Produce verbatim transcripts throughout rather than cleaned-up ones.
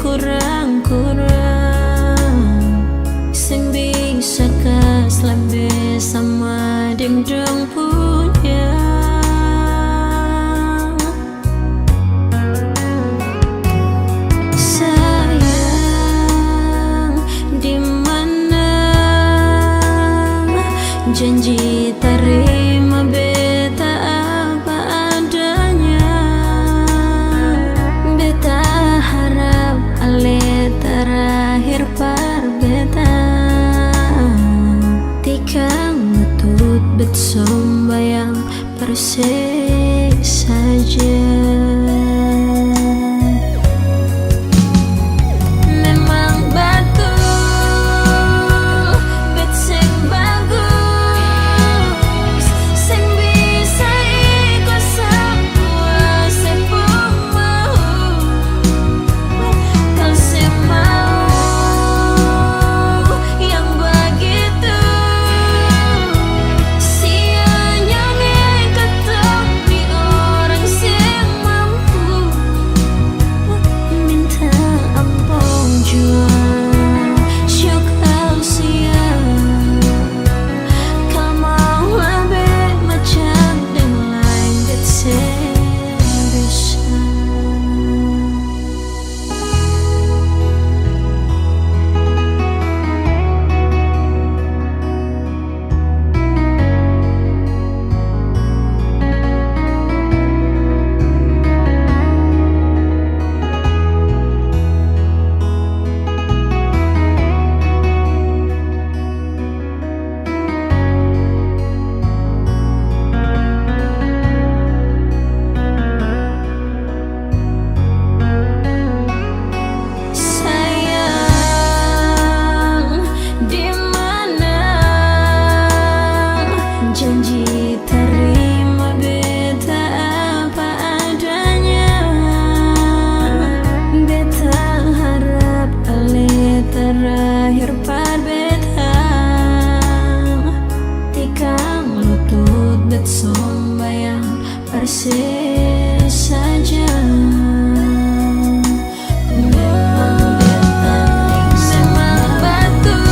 kurang-kurang, seng bisa kas lebe sama deng dong punya. Sayang, di mana janji tarima beta apa adanya? Beta harap ale terakhir par beta. Tikang lutut bet sombayang par se saja. Memang batul, bet seng bagus, seng bisa iko samua se pung mau. Kau seng mau yang bagitu, sia-nya deng katong ni orang seng mampu. Minta ampong jua, syok kau sia. Kau mau labe macam deng laeng bet seng bisa. Sayang, di mana janji tarima beta apa adanya? Beta harap ale terakhir par beta. Tikang lutut bet sombayang par se saja. Memang batul,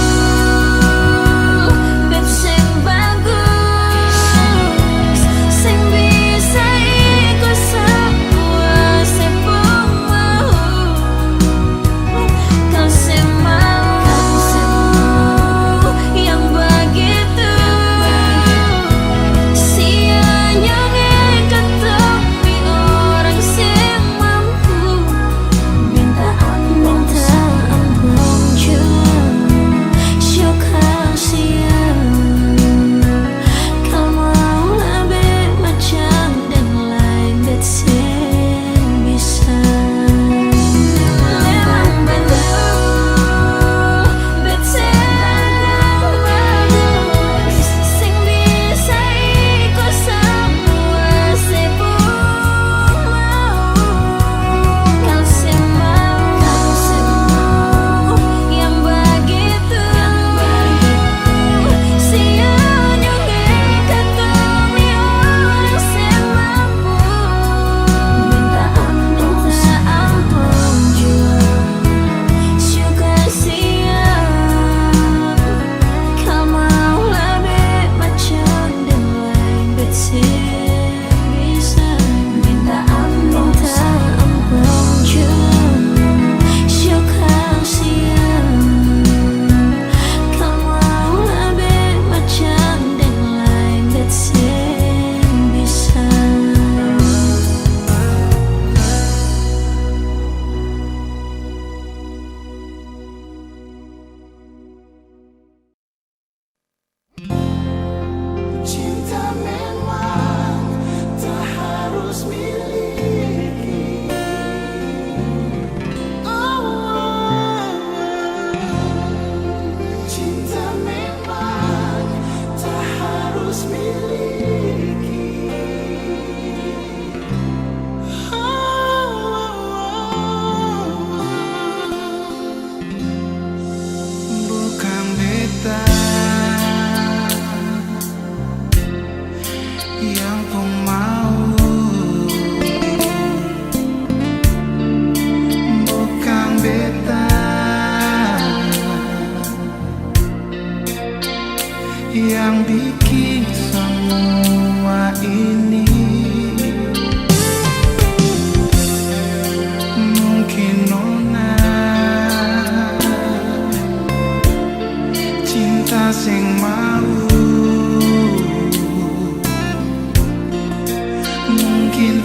bet seng bagus, seng bisa iko samua se pung mau. Kau seng mau yang bagitu, sia-nya deng katong ni orang seng mau.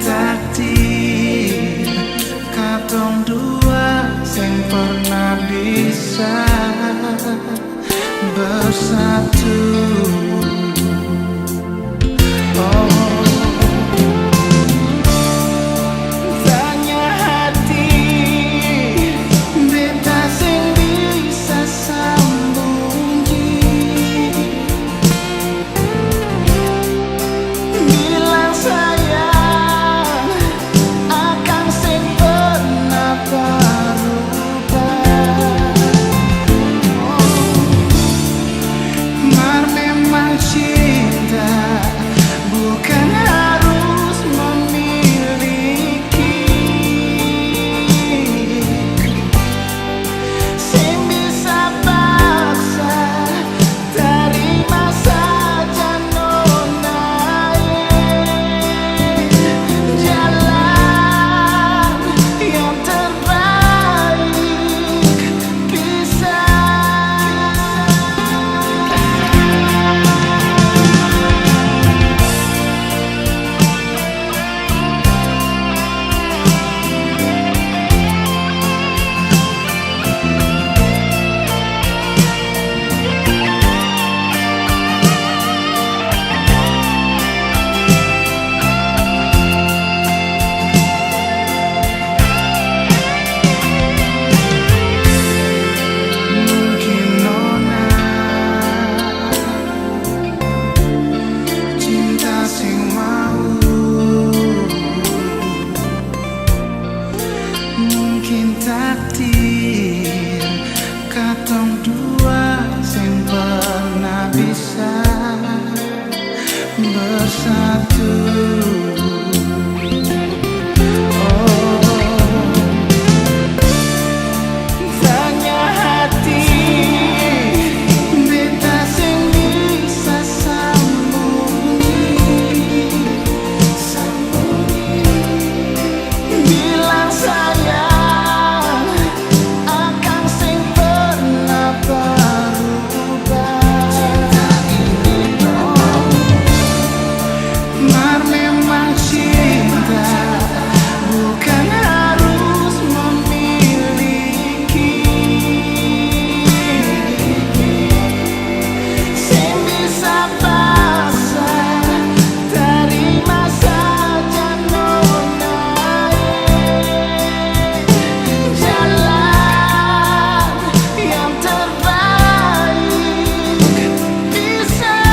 Takdir katong dua seng pernah bisa bersatu. Oh, tanya hati, beta seng bisa sambunyi. Bilang sayang, akang seng pernah barubah. Mar memang cinta bukan harus memiliki. Seng bisa paksa, tarima saja nona e. Jalan yang terbaik pisah. Mungkin nona cinta seng mau. Mungkin takdir katong dua seng pernah bisa bersatu. Oh, tanya hati, beta seng bisa sambunyi. Bilang sayang, akang seng pernah barubah. Mar memang cinta bukan harus memiliki. Seng bisa paksa, tarima saja nona e. Jalan yang terbaik pisah.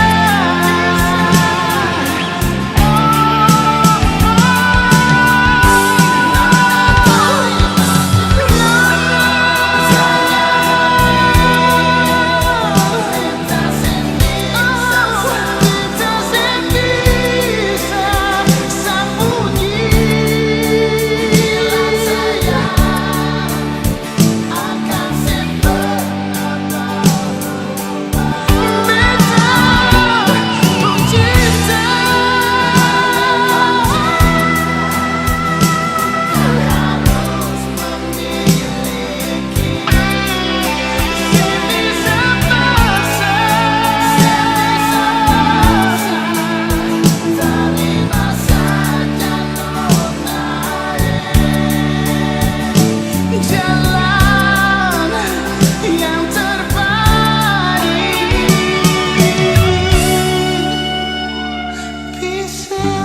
Jalan yang terbaik pisah.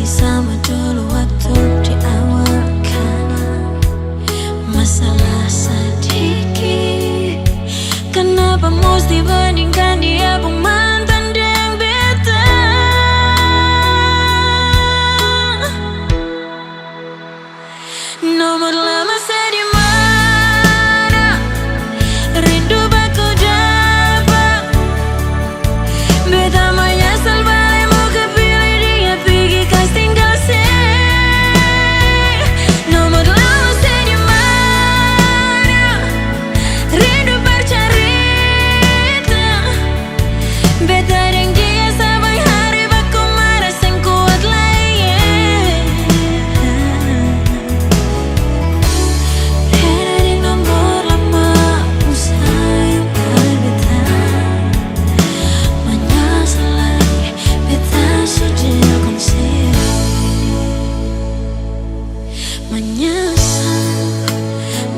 Sama dulu waktu di awal kanal, masalah sadiki. Kanapa musti bandingkan dia pung mantan deng beta? Nomor lama sa di mana? Rindu baku dapa. Beta manyasal bale muka pili dia pigi kas tinggal se. Nomor lama sa di mana? Rindu barcarita. Beta deng dia sabar hari baku mara seng kuat lai, yeah. Beta deng nomor lama pung sayang par beta. Manyasal lai beta su jaga konsep. Manyasal,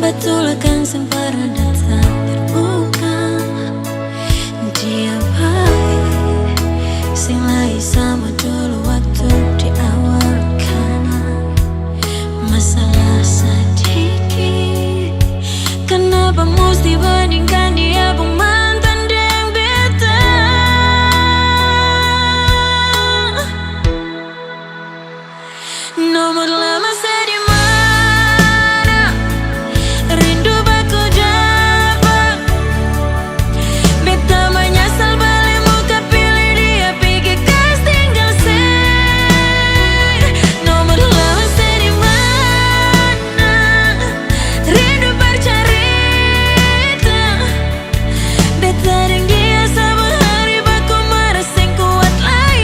batul akang seng parna datang terbuka. Dia bae seng lai sama dulu waktu di awal kanal. Masalah sadiki, kanapa musti bandingkan dia pung mantan deng beta? Nomor lama sa di mana? Rindu baku dapa. Beta manyasal bale muka pili dia pigi kas tinggal se. Nomor lama sa di mana? Rindu barcarita. Beta deng dia sabar hari baku mara seng kuat lai,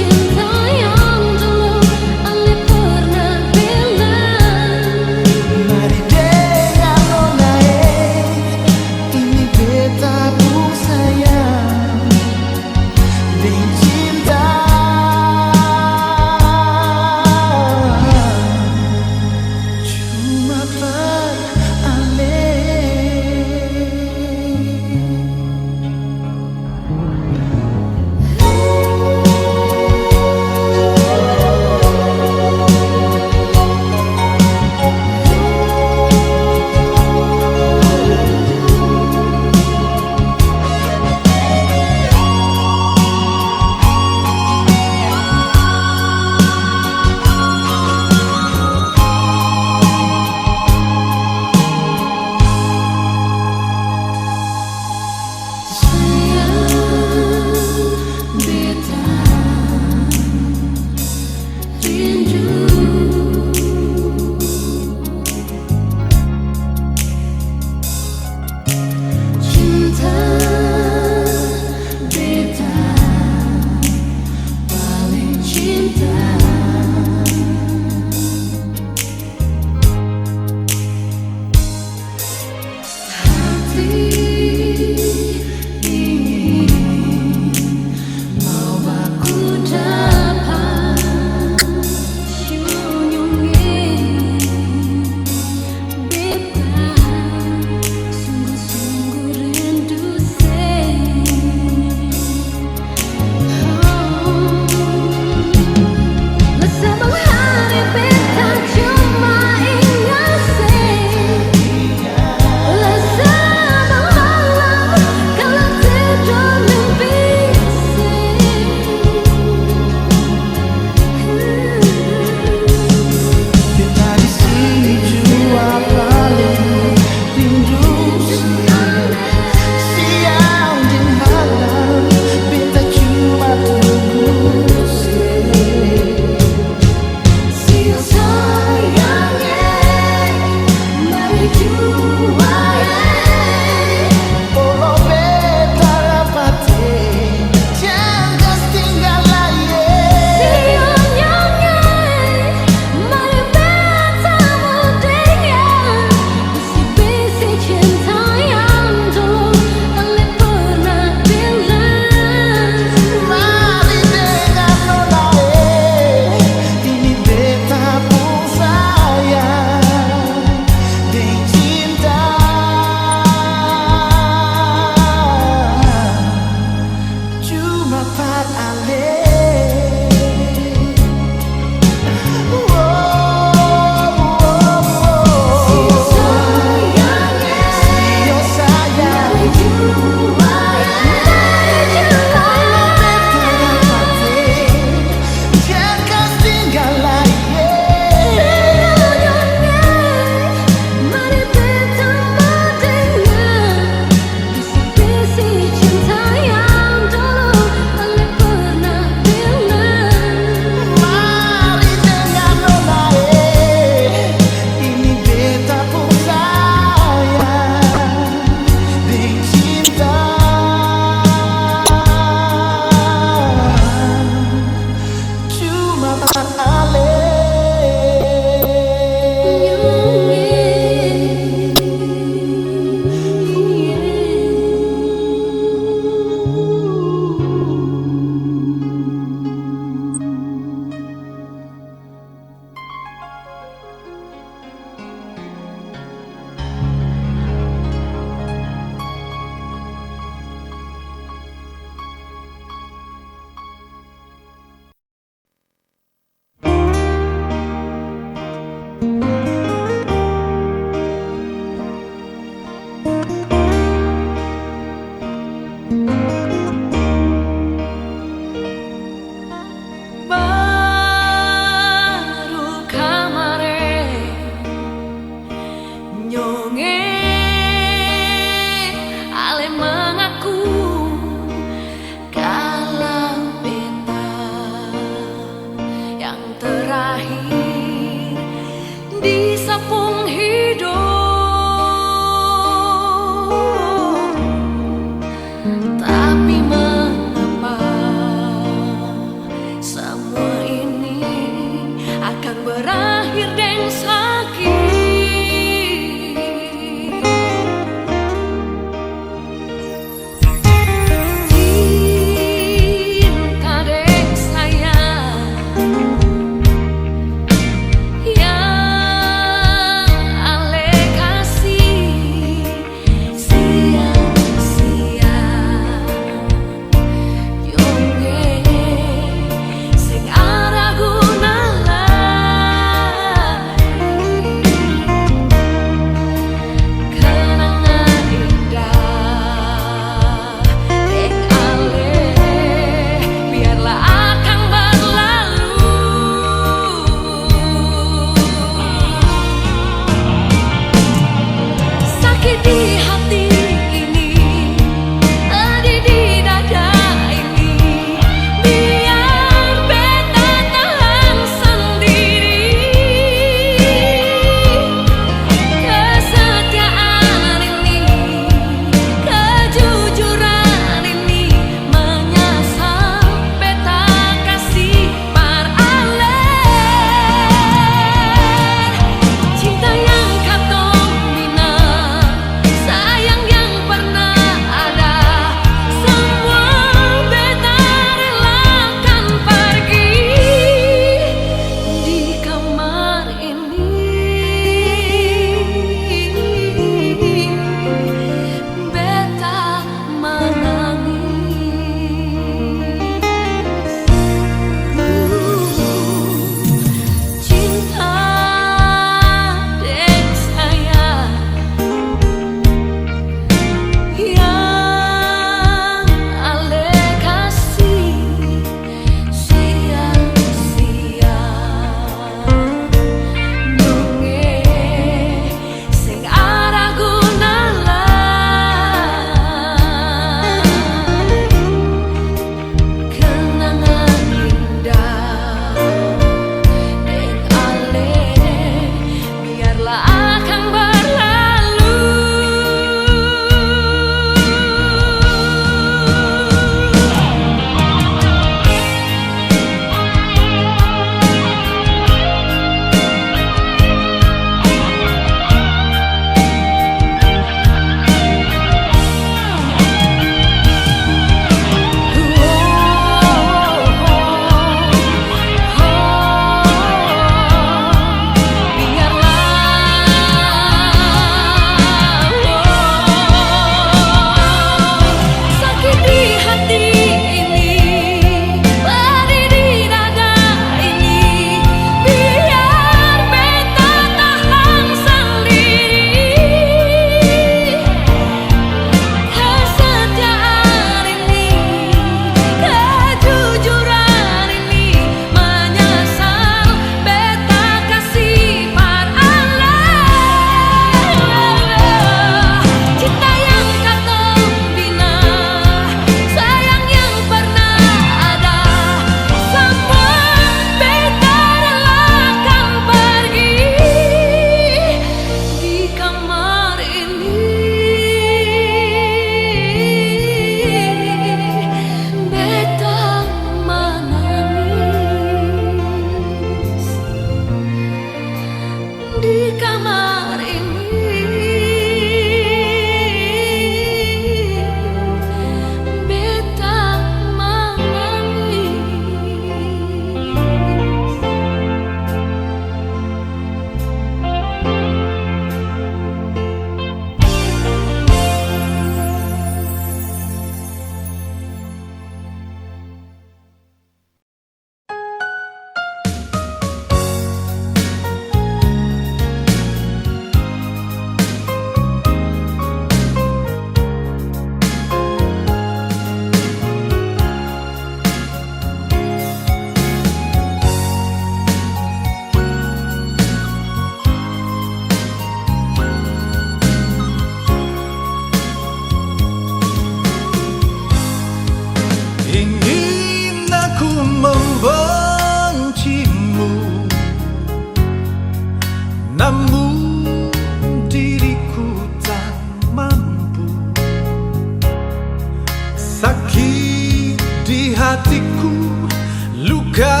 Hatiku, luka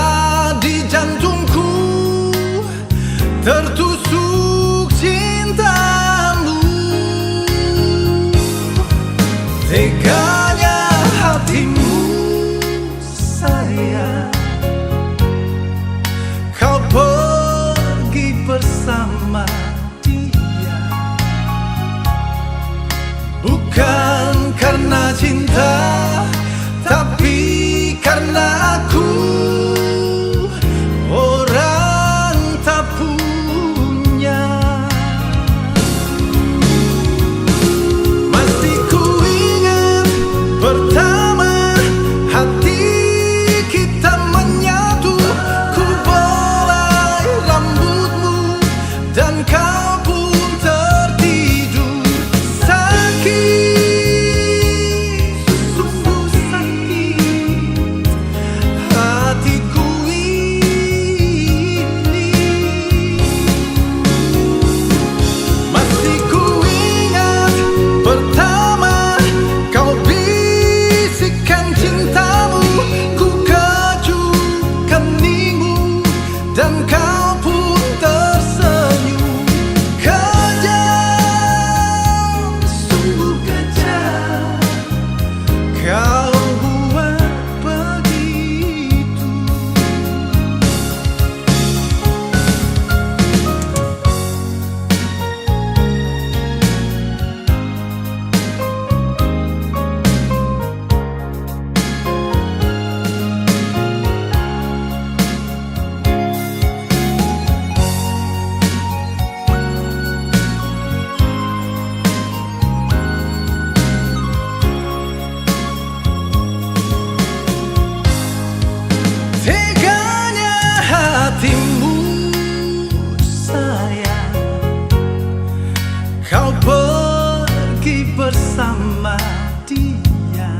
di jantungku, tertusuk cintamu. Teganya hatimu, sayang, kau pergi bersama dia. Bukan karena cinta, tapi karena aku orang tak punya. Masih ku ingat pertama hati kita menyatu, ku belai rambutmu dan kau pun tertidur. Sakit, sungguh sakit hatiku ini. Masih ku ingat pertama kau bisikan cintamu, ku kecup keningmu, dan kau pun tersenyum. Kejam, sungguh kejam, kau buat begitu. Teganya hatimu, sayang, kau pergi bersama dia.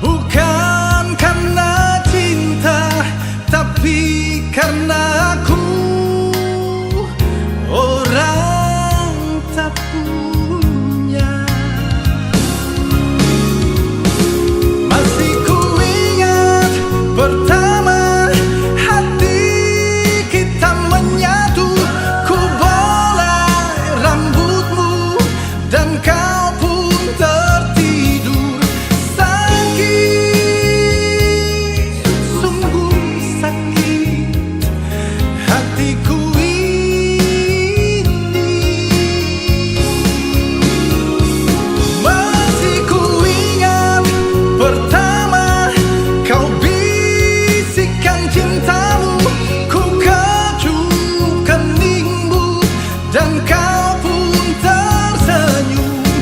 Bukan karena cinta, tapi karena aku orang tak punya. Masih ku ingat pertama hati kita menyatu, ku belai rambutmu dan kau pun tertidur. Sakit, sungguh sakit hatiku ini. Masih ku ingat pertama kau bisikan cintamu, ku kecup keningmu, dan kau pun tersenyum.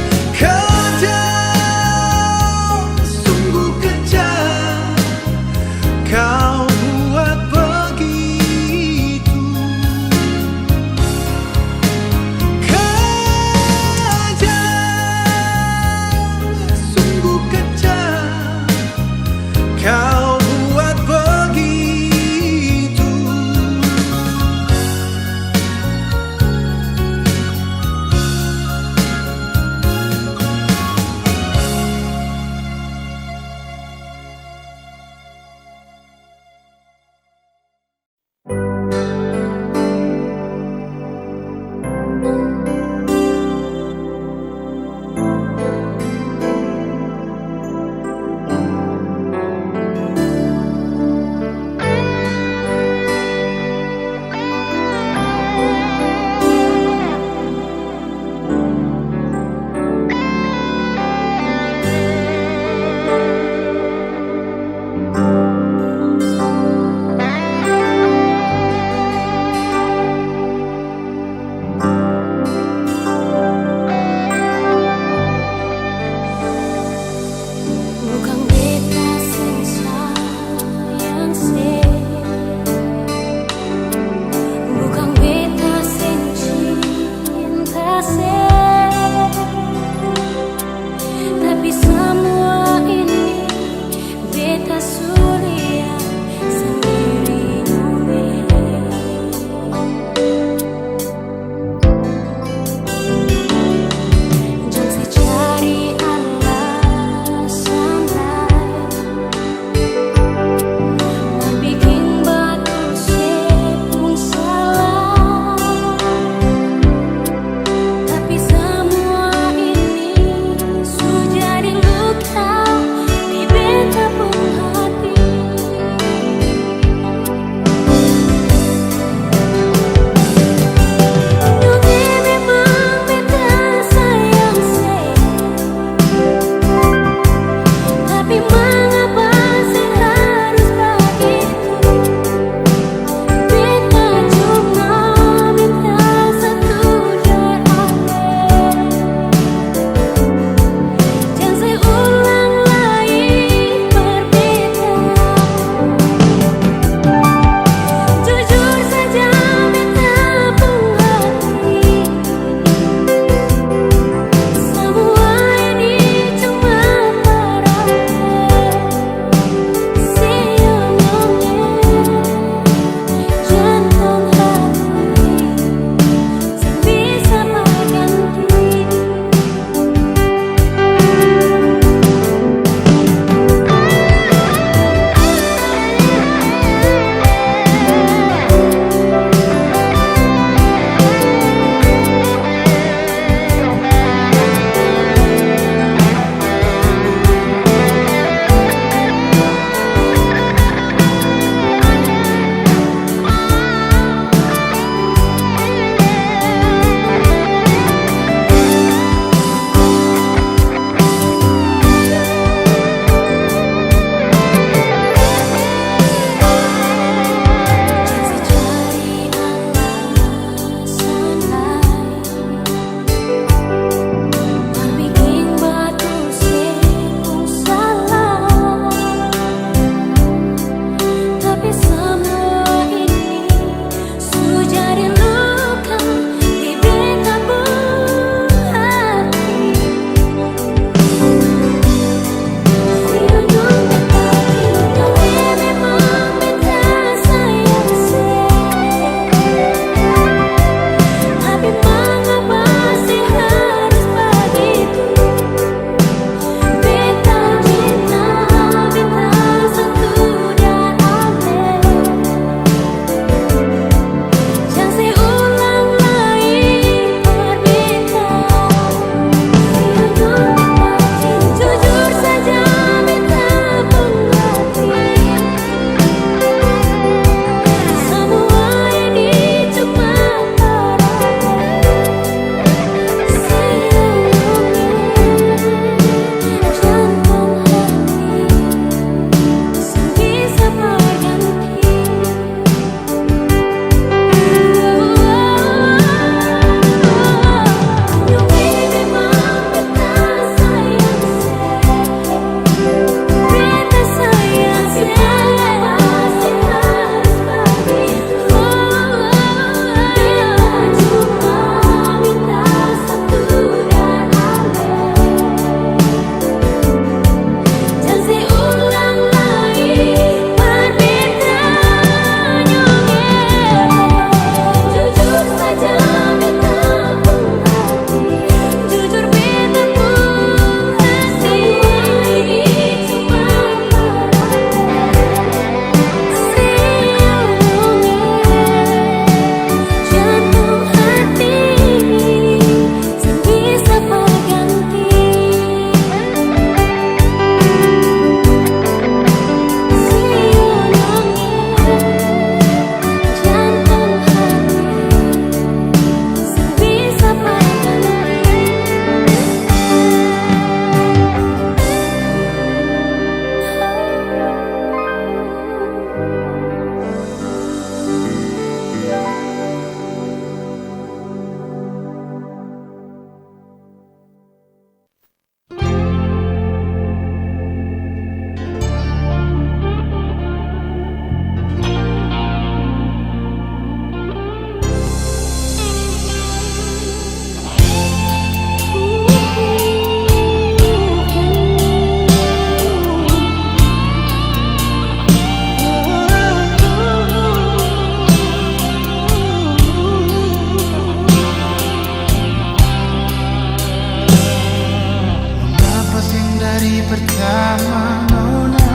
Pertama nona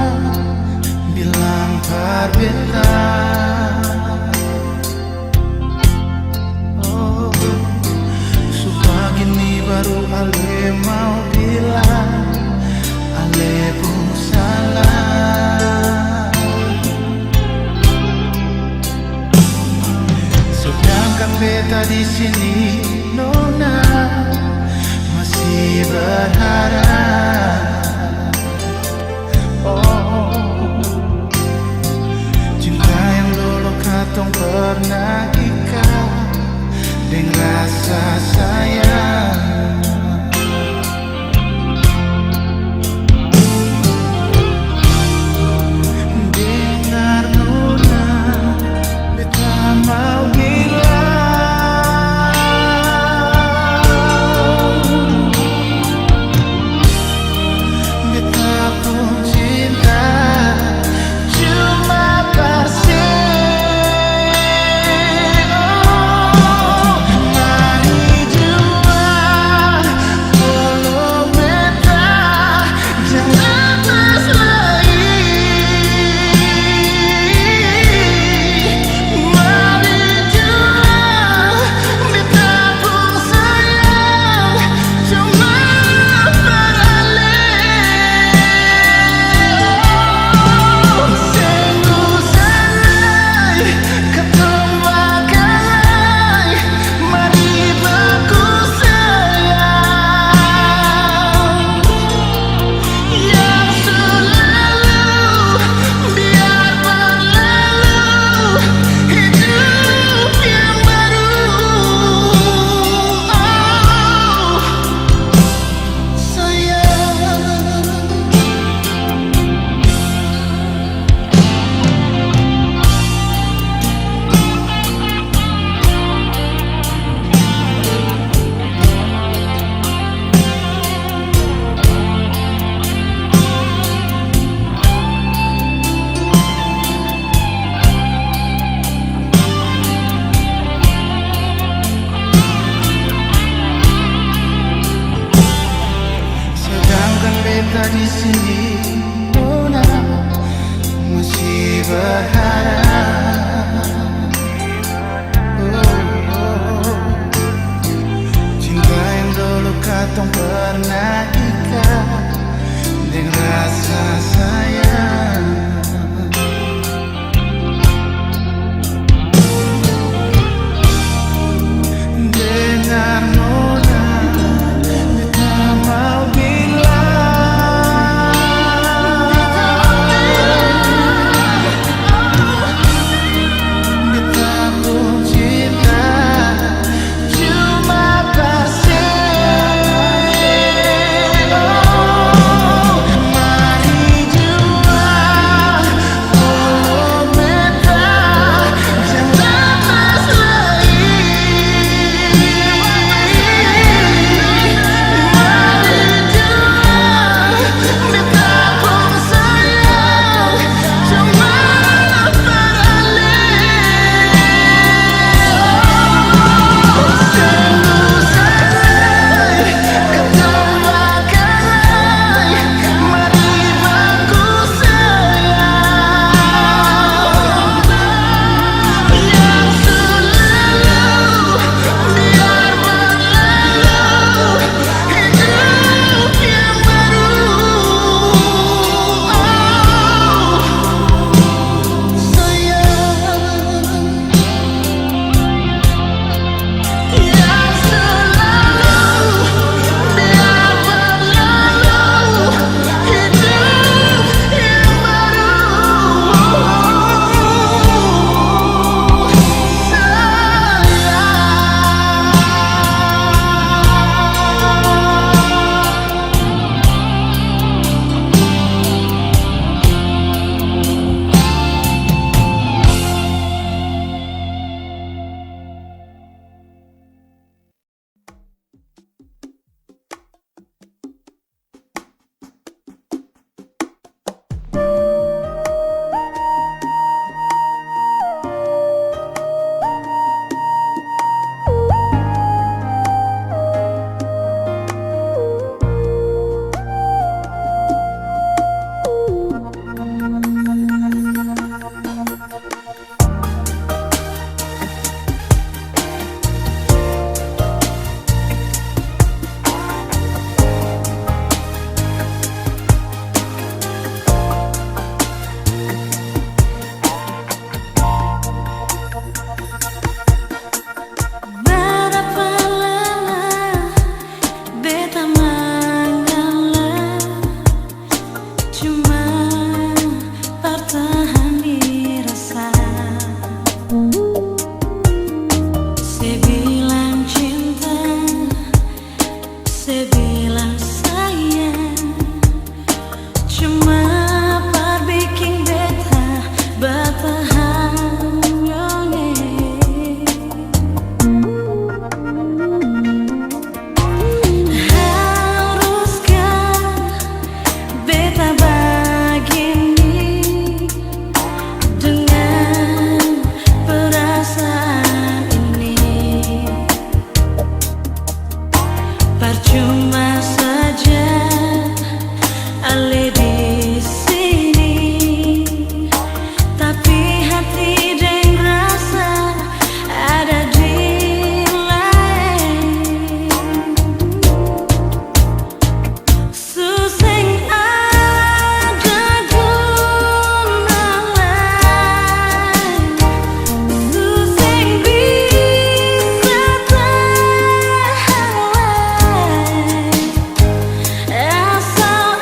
bilang par beta, oh, su bagini baru ale mau bilang ale pung salah. Sedangkan beta di sini, nona masih berharap. Oh, cinta yang dulu katong pernah ikat deng rasa sayang. Dengar nona, beta mau bilang, beta pung cinta cuma par seng. Oh, mari jua, tolong beta jang lepas lai. Mari jua, beta pung sayang, cuma par ale. Seng usah lai katong bakalai, mari baku sayang. Yang su lalu biar berlalu, hidup yang baru, oh, sayang. Sedangkan beta di sini, nona masih berharap. Oh, oh. Cinta yang dulu katong pernah ikat deng rasa sayang. Dengar nona, beta mau bilang, beta pung cinta cuma par seng. Oh, mari Se bilang sayang, cuma par biking beta batahang dong e. Haruskah beta bagini dengan perasaan ini? Parcuma saja ale di sini, tapi hati deng rasa ada di laeng. Su seng ada guna lai, su seng bisa tahan lai. Asal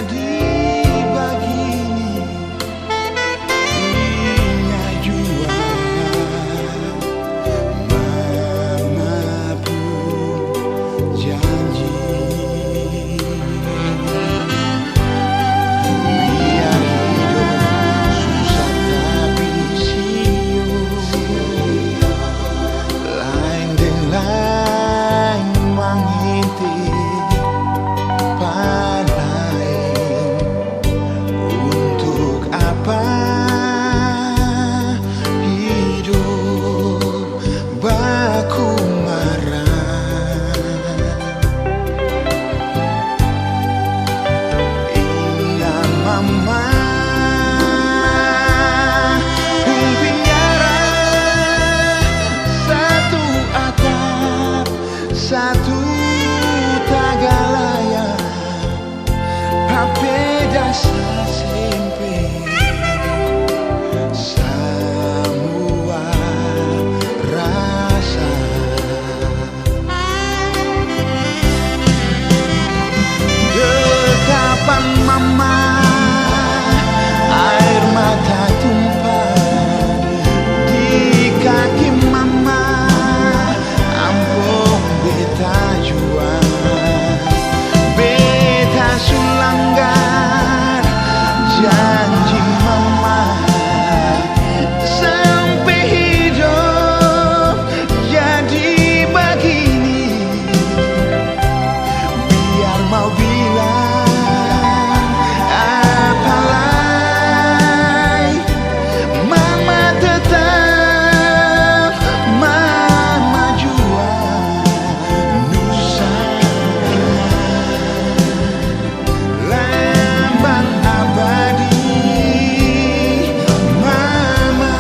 Jadi bagini, inga jua mama pung janji. Biar hidop susah tapi sio, laeng deng laeng mangente pa laeng. Untuk apa hidop baku marah? Inga mama pung piara, satu atap, satu tagalaya. Papeda sa sempe samua rasa. Dekapan mama, aer mata tumpa di kaki mama. Ampong beta jua, beta su langgar janji mama. Sampe hidop jadi bagini. Biar mau bilang apa lai, mama tetap mama jua. Nusa lambang abadi mama.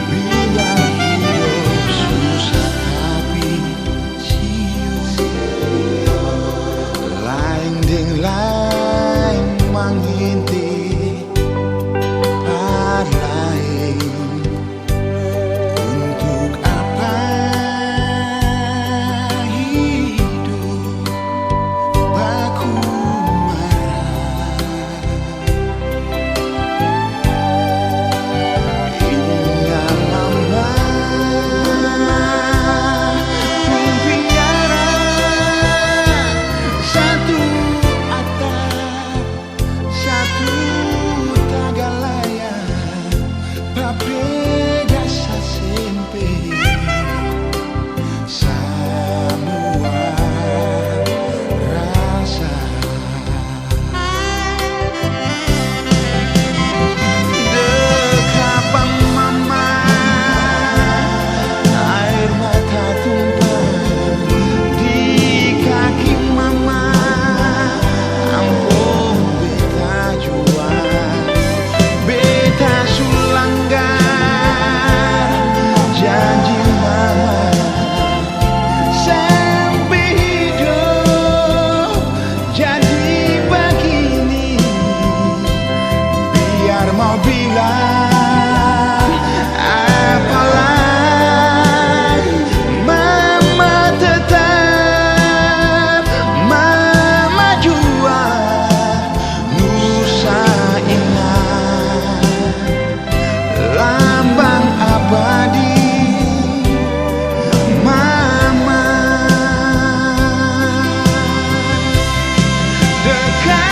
Biar hidop susah tapi sio, laeng deng laeng mangente pa laeng. Untuk apa hidop baku marah? Inga mama pung piara, satu atap, satu tagalaya, papeda sa sempe samua rasa. Dekapan mama, aer mata tumpah di kaki mama. Ampong beta jua, beta su langgar janji mama. Sampe hidop jadi bagini, biar mau bilang apa lai, mama tetap mama jua. Nusa ingat lambang abadi mama. Deka